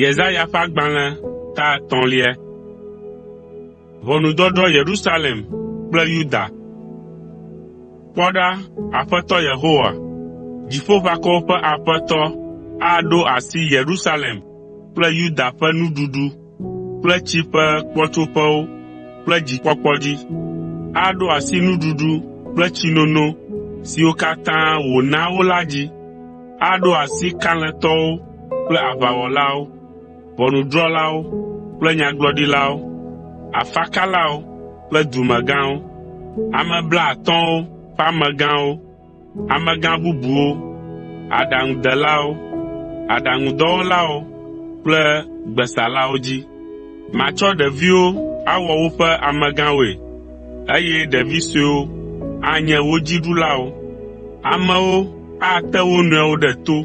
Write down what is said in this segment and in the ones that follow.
Yesaya ƒe agbalẽ ta etɔ̃lia. Ʋɔnudɔdrɔ̃ Yerusalem kple Yuda. Kpɔ ɖa, Aƒetɔ Yehowa, Dziƒoʋakɔwo ƒe Aƒetɔ aɖo asi Yerusalem kple Yuda ƒe nuɖuɖu kple tsi ƒe kpɔtsoƒewo kple dzikpɔkpɔ dzi. Aɖo asi nuɖuɖu kple tsinono siwo katã wònaa wo la dzi. Aɖo asi kalẽtɔwo kple aʋawɔlawo, ʋɔnudrɔ̃lawo kple nyagblɔɖilawo, afakalawo kple dumegãwo, ame blaatɔ̃wo ƒe amegãwo, amegã bubuwo, aɖaŋudelawo, aɖaŋudɔwɔlawo kple gbesalawo dzi. Matsɔ ɖeviwo awɔ woƒe amegãwoe, eye ɖevi suewo anye wo dzi ɖulawo. Amewo ate wo nɔewo ɖe to,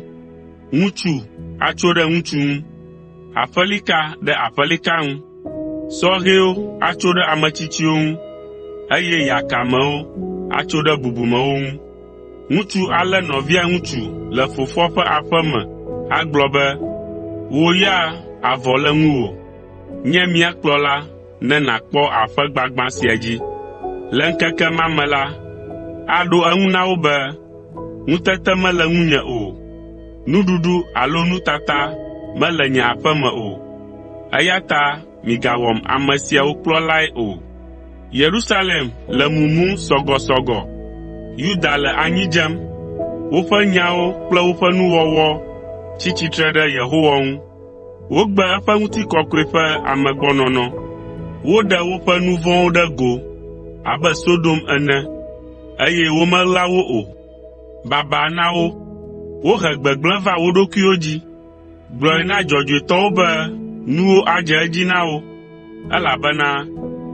ŋutsu atso ɖe ŋutsu ŋu, aƒelika ɖe aƒelika ŋu, sɔhɛwo atso ɖe ame tsitsiwo ŋu, eye yakamewo atso ɖe bubumewo ŋu. Ŋutsu alé nɔvia ŋutsu le fofoa ƒe aƒe me agblɔ be, ‘Wò ya avɔ le ŋuwò, nye mía kplɔla ne nàkpɔ aƒe gbagbã sia dzi.’ Le ŋkeke ma me la, aɖo eŋu na wo be, ‘Ŋutete mele ŋunye o, nuɖuɖu alo nutata mele nye aƒe me o, eya ta migawɔm ame siawo kplɔlae o.’ Yerusalem le mumum sɔgɔsɔgɔ, Yuda le anyi dzem. Woƒe nyawo kple woƒe nuwɔwɔ tsi tsitre ɖe Yehowa ŋu. Wogbe eƒe ŋutikɔkɔe ƒe amegbɔnɔnɔ. Woɖe woƒe nu vɔ̃wo ɖe go abe Sodom ene, eye womeɣla wo o. Baba na wo! Wohe gbegblẽ va wo ɖokuiwo dzi. Gblɔe na dzɔdzɔetɔwo be nuwo adze edzi na wo, elabena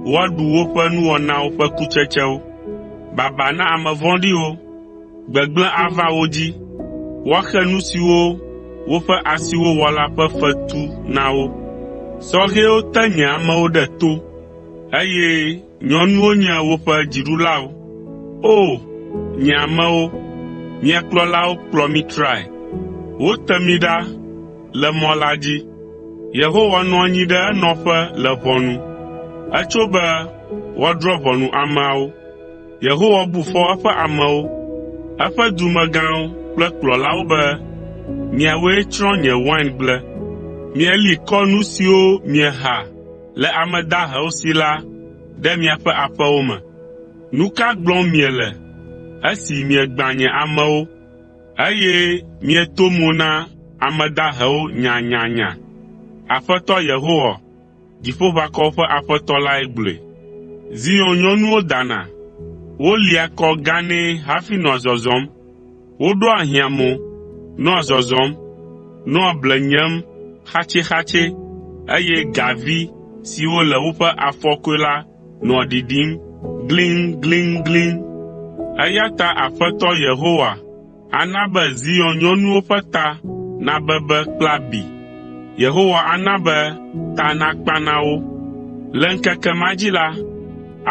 woaɖu woƒe nuwɔnawo ƒe kutsetsewo. Baba na ame vɔ̃ɖiwo! Gbegblẽ ava wo dzi. Woaxe nu siwo woƒe asiwo wɔ la ƒe fetu na wo. Sɔhɛwo te nye amewo ɖe to, eye nyɔnuwo nye woƒe dziɖulawo. O! Nye amewo, mia kplɔlawo kplɔ mi trae; wote mi ɖa le mɔ la dzi. Yehowa nɔ anyi ɖe enɔƒe le ʋɔnu; etso be wòadrɔ̃ ʋɔnu ameawo. Yehowa bu fɔ eƒe amewo, eƒe dumegãwo kple kplɔlawo be, “Miawoe tsrɔ̃ nye waingble, mieli kɔ nu siwo mieha le ame dahewo si la ɖe miaƒe aƒewo me. Nu ka gblɔm miele esi miegbã nye amewo, eye mieto mo na ame dahewo nyanyanya?” Aƒetɔ Yehowa, Dziƒoʋakɔwo ƒe Aƒetɔ lae gblɔe. Zion nyɔnuwo dana, wolia kɔ ganɛ hafi nɔa zɔzɔm. Woɖoa ahiãmo, nɔa zɔzɔm, nɔa ble nyem xatsɛxatsɛ, eye gavi siwo le woƒe afɔkɔe la nɔa ɖiɖim gliŋgliŋgliŋ. Eya ta Aƒetɔ Yehowa ana be Zion nyɔnuwo ƒe ta nabebe kple abi. Yehowa ana be ta nakpa na wo. Le ŋkeke ma dzi la,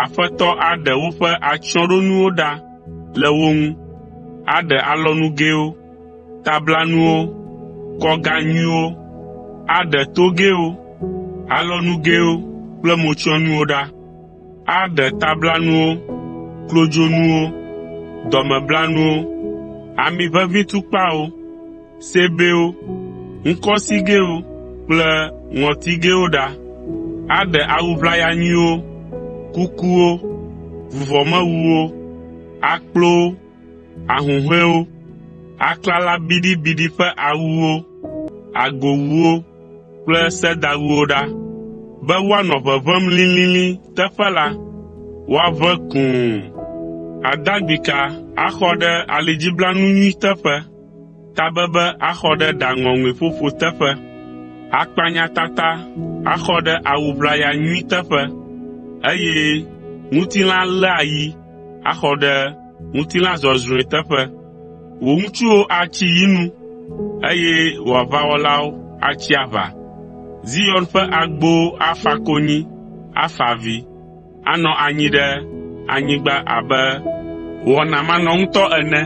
Aƒetɔ aɖe woƒe atsyɔ̃ɖonuwo ɖa le wo ŋu, aɖe alɔnugɛwo, tablanuwo, kɔga nyuiwo, aɖe togɛwo, alɔnugɛwo kple motsyɔnuwo ɖa. Aɖe tablanuwo, klodzonuwo, dɔmeblanuwo, amiʋeʋĩtukpawo, sebɛwo, ŋkɔsigɛwo kple ŋɔtigɛwo ɖa. Aɖe awu ʋlaya nyuiwo, kukuwo, vuvɔmewuwo, akplowo, ahuhɔ̃ewo, aklala biɖibiɖi ƒe awuwo, agowuwo kple sedawuwo ɖa. Be woanɔ ʋeʋẽm lĩlĩlĩ teƒe la, woaʋẽ kũu. Adagbika axɔ ɖe alidziblanu nyui teƒe, tabebe axɔ ɖe ɖa ŋɔŋɔe ƒoƒo teƒe, akpanyatata axɔ ɖe awu ʋlaya nyui teƒe, eye ŋutilã léayi axɔ ɖe ŋutilã zɔzrɔ̃e teƒe. Wò ŋutsuwo atsi yi nu, eye wò aʋawɔlawo atsi aʋa. Zion ƒe agbowo afa konyi, afa avi, anɔ anyi ɖe anyigba abe wɔnamanɔŋutɔ ene.